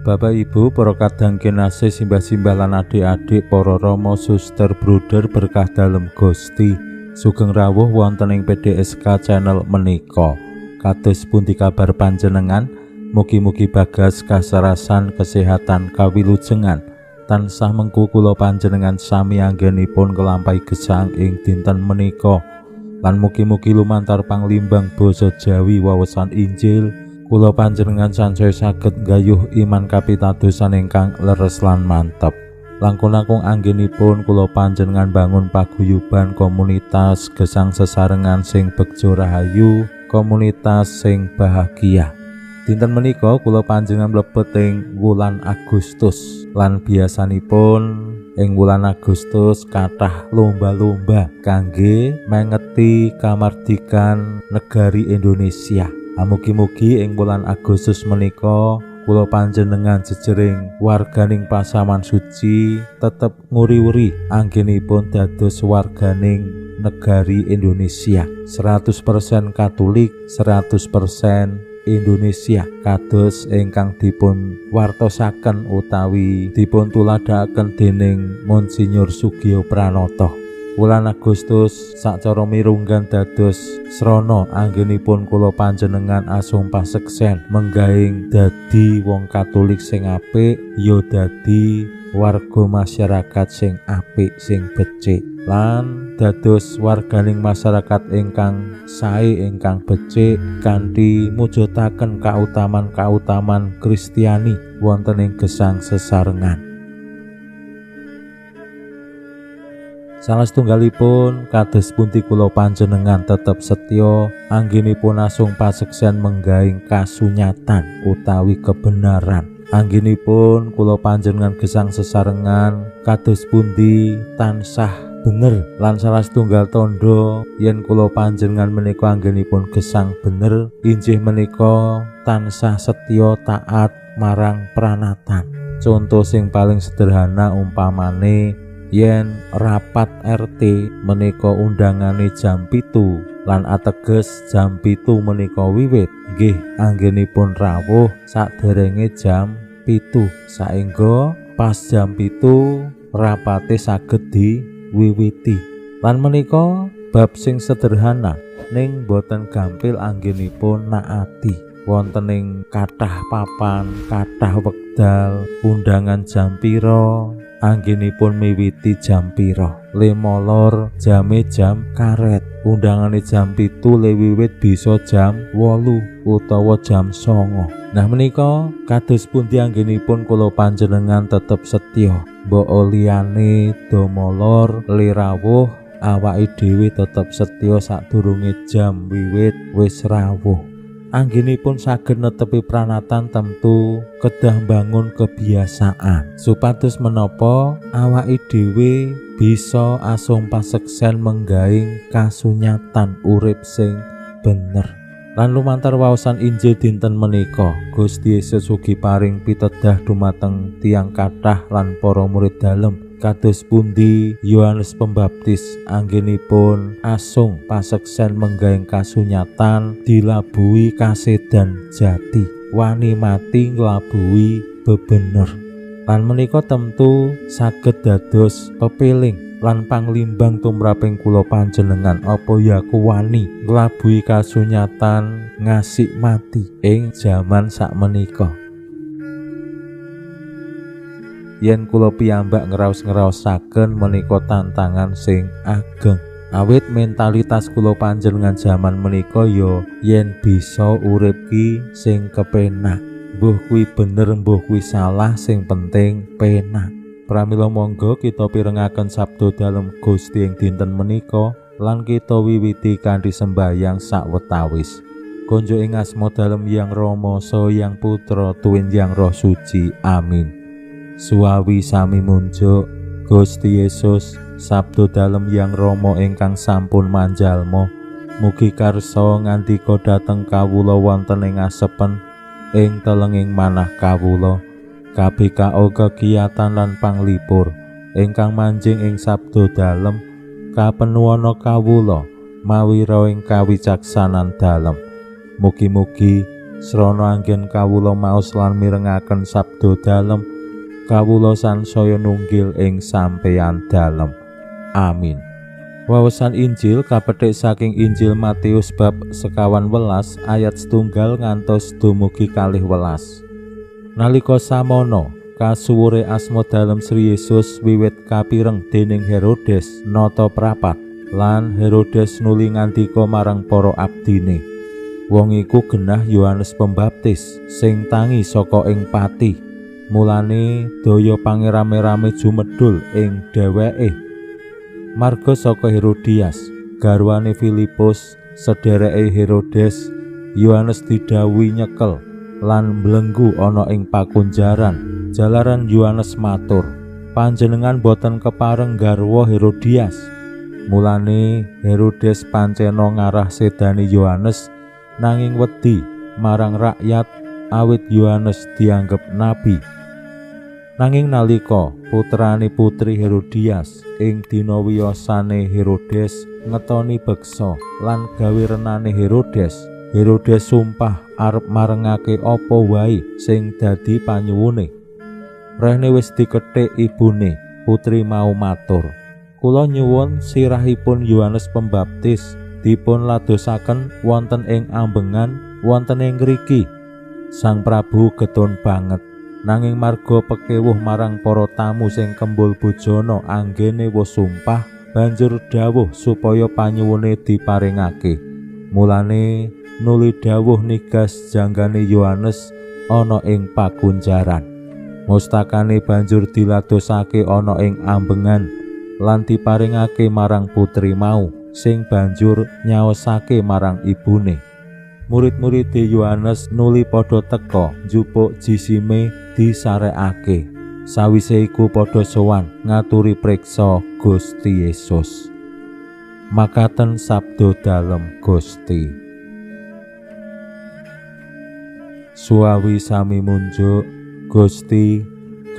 Bapak Ibu, para kadang kinasih, simbah-simbah lan adik-adik, para rama, suster, bruder berkah dalem Gusti, sugeng rawuh wonten ing PDSK channel menika. Kados pundi kabar panjenengan? Mugi-mugi bagas kasarasan kesehatan kawilujengan tansah mengku kula panjenengan sami anggenipun kelampahi gesang ing dinten menika. Lan mugi-mugi lumantar panglimbang basa Jawi wawasan Injil kula panjenengan sansaya saged nggayuh iman kapitadosan ingkang leres lan mantep. Langkung-langkung anggenipun kula panjenengan bangun paguyuban komunitas gesang sesarengan sing begjo rahayu, komunitas sing bahagia. Dinten menika kula panjenengan mlebet ing wulan Agustus lan biasanipun ing wulan Agustus kathah lomba-lomba kangge mengeti kamardikan negari Indonesia. Mugi-mugi ing wulan Agustus menika kula panjenengan jejering warganing pasaman suci tetep nguri-uri anggenipun dados warganing negari Indonesia 100% Katolik, 100% Indonesia kados ingkang dipun wartosaken utawi dipun tuladhakaken dening Monsinyur Sugiyo Pranoto. Wulan Agustus sacara mirunggan dados srana anggenipun kula panjenengan asung paseksen menggaing dadi wong Katolik sing apik, ya dadi warga masyarakat sing apik sing becik lan dados warganing masyarakat ingkang sae ingkang becik kanthi mujudaken kautaman-kautaman Kristiani wonten ing gesang sesarengan. Salah setunggalipun kados pundi kula panjenengan tetep setya anggenipun asung paseksen menggaing kasunyatan utawi kebenaran. Anggenipun kula panjenengan gesang sesarengan kados pundi tansah bener lan salah setunggal tandha yen kula panjenengan menika anggenipun gesang bener injih menika tansah setya taat marang pranatan. Contoh sing paling sederhana umpamane yen rapat RT menika undangane jam 7 lan ateges jam 7 menika wiwit, nggih anggenipun rawuh saderenge jam 7 saengga pas jam 7 rapate saged diwiwiti. Lan menika bab sing sederhana ning boten gampil anggenipun naati. Wonten ing kathah papan, kathah wekdal, undangan jam pira anggenipun miwiti jam pira, le molor jame jam karet, undangane jam 7 le wiwit bisa jam 8 utawa jam 9. Nah menika kados pundi anggenipun kula panjenengan tetep setya, mbok liyane do molor le rawuh, awake dhewe tetep setya sadurunge jam wiwit wis rawuh. Anggenipun saged netepi pranatan tentu kedah bangun kebiasaan supados menapa awake dhewe bisa asung paseksen menggaing kasunyatan urip sing bener. Lan lumantar waosan Injil dinten menika Gusti Yesus ugi paring pitedah dumateng tiyang kathah lan para murid dalem kados pundi Yohanes Pembaptis anggenipun asung paseksen menggaing kasunyatan dilabuhi kasedan jati, wani mati nglabuhi bebener. Lan menika tentu saged dados pepiling lan panglimbang tumraping kula panjenengan apa ya kuwani nglabuhi kasunyatan ngasih mati ing jaman sakmenika. Yen kula piyambak ngraos-ngraosaken menika tantangan sing ageng. Awit mentalitas kula panjenengan jaman menika ya yen bisa urip ki sing kepenak. Mbuh kuwi bener mbuh kuwi salah sing penting penak. Pramila monggo kita pirengaken sabda dalem Gusti ing dinten menika lan kita wiwiti kanthi sembahyang sawetawis. Konjuk ing asma dalem Yang Rama saha Yang Putra tuwin Yang Roh Suci. Amin. Suwawi sami munjuk. Gusti Yesus, sabdo dalem Yang Rama ingkang sampun manjalma, mugi karsa ngandika dhateng kawula wonten ing asepen ing telenging manah kawula. KBKO kekiyatan lan panglipur ingkang manjing ing sabdo dalem kapenuwana kawula mawira ing kawicaksanan dalem. Mugi-mugi srana anggen kawula maos lan mirengaken sabdo dalem, kawula sansaya nunggil ing sampeyan dalem. Amin. Wawasan Injil kapethik saking Injil Matius bab 25 ayat 1 ngantos dumugi 12. Nalika samono kasuwure asma dalem Sri Yesus wiwit kapireng dening Herodes nata prapat, lan Herodes nuli ngandika marang para abdine, wong iku genah Yohanes Pembaptis sing tangi saka ing pati. Mulane daya pangerame-rame jumedhul ing dheweke. Marga saka Herodias, garwane Filipus, sedereke Herodes, Yohanes didhawuhi nyekel lan mlenggu ana ing pakunjaran. Jalaran Yohanes matur, panjenengan boten kepareng garwa Herodias. Mulane Herodes pancena ngarah sedane Yohanes, nanging wedi marang rakyat awit Yohanes dianggep nabi. Nanging nalika putrane putri Herodias ing dina wiyosane Herodes ngetoni beksa lan gawe renane Herodes, Herodes sumpah arep marengake apa wae sing dadi panyuwune. Rehne wis dikethik ibune, putri mau matur, kula nyuwun sirahipun Yohanes Pembaptis dipun ladosaken wonten ing ambengan wonten ing ngriki. Sang Prabu getun banget, nanging marga pekewuh marang para tamu sing kembul bojana anggene wis sumpah, banjur dawuh supaya panyuwune diparingake. Mulane nuli dawuh nigas janggane Yohanes ana ing pakunjaran. Mustakane banjur diladosake ana ing ambengan lan diparingake marang putri mau sing banjur nyaosake marang ibune. Murid-muride Yohanes nuli padha teka njupuk jisime disarekake. Sawise iku padha sowan ngaturi preksa Gusti Yesus. Makaten sabdo dalem Gusti. Suawi sami munjuk, Gusti,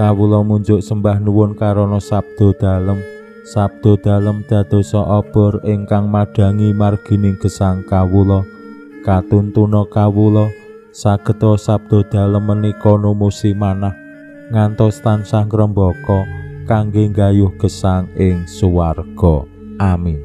kawula munjuk sembah nuwun karana sabdo dalem. Sabdo dalem dadosa obor ingkang madhangi margining gesang kawula. Katuntuna kawula sageta sabdo dalem menika numusi manah ngantos tansah ngrembaka kangge nggayuh gesang ing suwarga. Amin.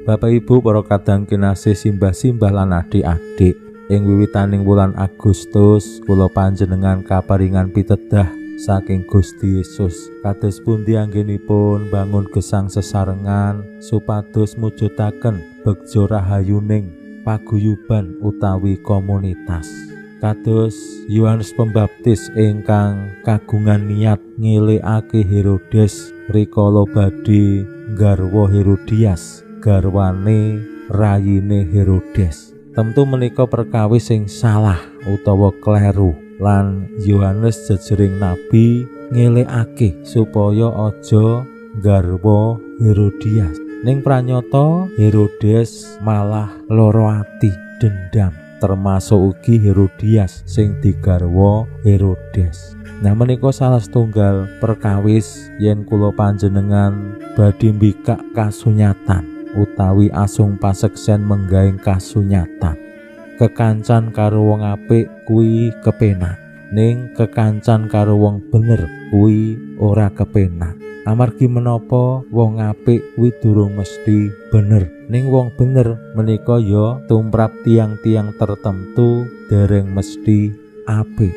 Bapak Ibu para kadang kinasih, simbah-simbah lan adik-adik, ing wiwitaning wulan Agustus kula panjenengan kaparingan pitedah saking Gusti Yesus kados pundi anggenipun bangun gesang sesarengan supados mujudaken begja rahayuning paguyuban utawi komunitas. Kados Yohanes Pembaptis ingkang kagungan niat ngelekake Herodes rikala badhe nggarwa Herodias, garwane rayine Herodes. Tentu menika perkawis sing salah utawa kleru, lan Yohanes jejering nabi ngelekake supaya aja nggarwa Herodias. Ning pranyata Herodes malah lara ati, dendam, termasuk ugi Herodias sing digarwa Herodes. Nah, menika salah setunggal perkawis yen kula panjenengan badhe mbikak kasunyatan utawi asung paseksen menggaing kasunyatan. Kekancan karo wong apik kuwi kepenak, ning kekancan karo wong bener kuwi ora kepenak. Amargi menapa wong apik kuwi durung mesti bener, ning wong bener menika ya tumrap tiang-tiang tertentu dereng mesti apik.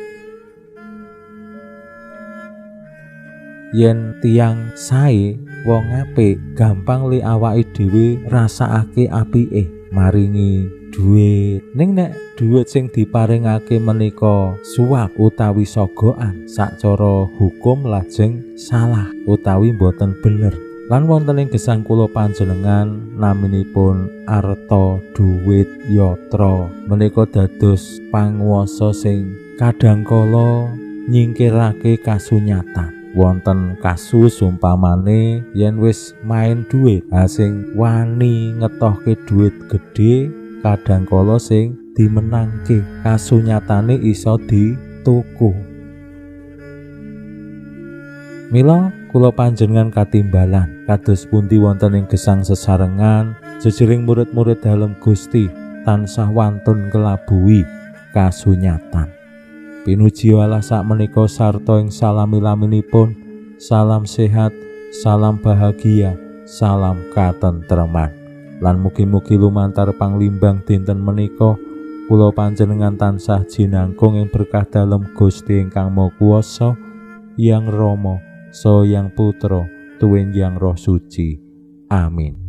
Yen tiang sae wong apik gampang li awake dhewe rasakake apike, maringi duit. Ning nek duit sing diparingake menika suap utawi sogokan, sacara hukum lajeng salah utawi mboten bener. Lan wonten ing gesang kula panjenengan naminipun arta, duit, yatra menika dados panguwasa sing kadhangkala nyingkirake kasunyatan. Wonten kasus umpamane yen wis main duit, sing wani ngetohke duit gedhe kadang kala sing dimenangke, kasunyatane iso dituku. Mila kula panjenengan katimbalan kados pundi wonten ing gesang sesarengan jejering murid-murid dalem Gusti tansah wantun kelabuhi kasunyatan. Pinuji Allah sakmenika sarta ing salami-laminipun, salam sehat, salam bahagia, salam katentreman. Lan mugi-mugi lumantar panglimbang dinten menika kula panjenengan tansah jinangkung ing berkah dalem Gusti ingkang Maha Kuwasa, Yang Rama, Saha Yang Putra, tuwin Yang Roh Suci. Amin.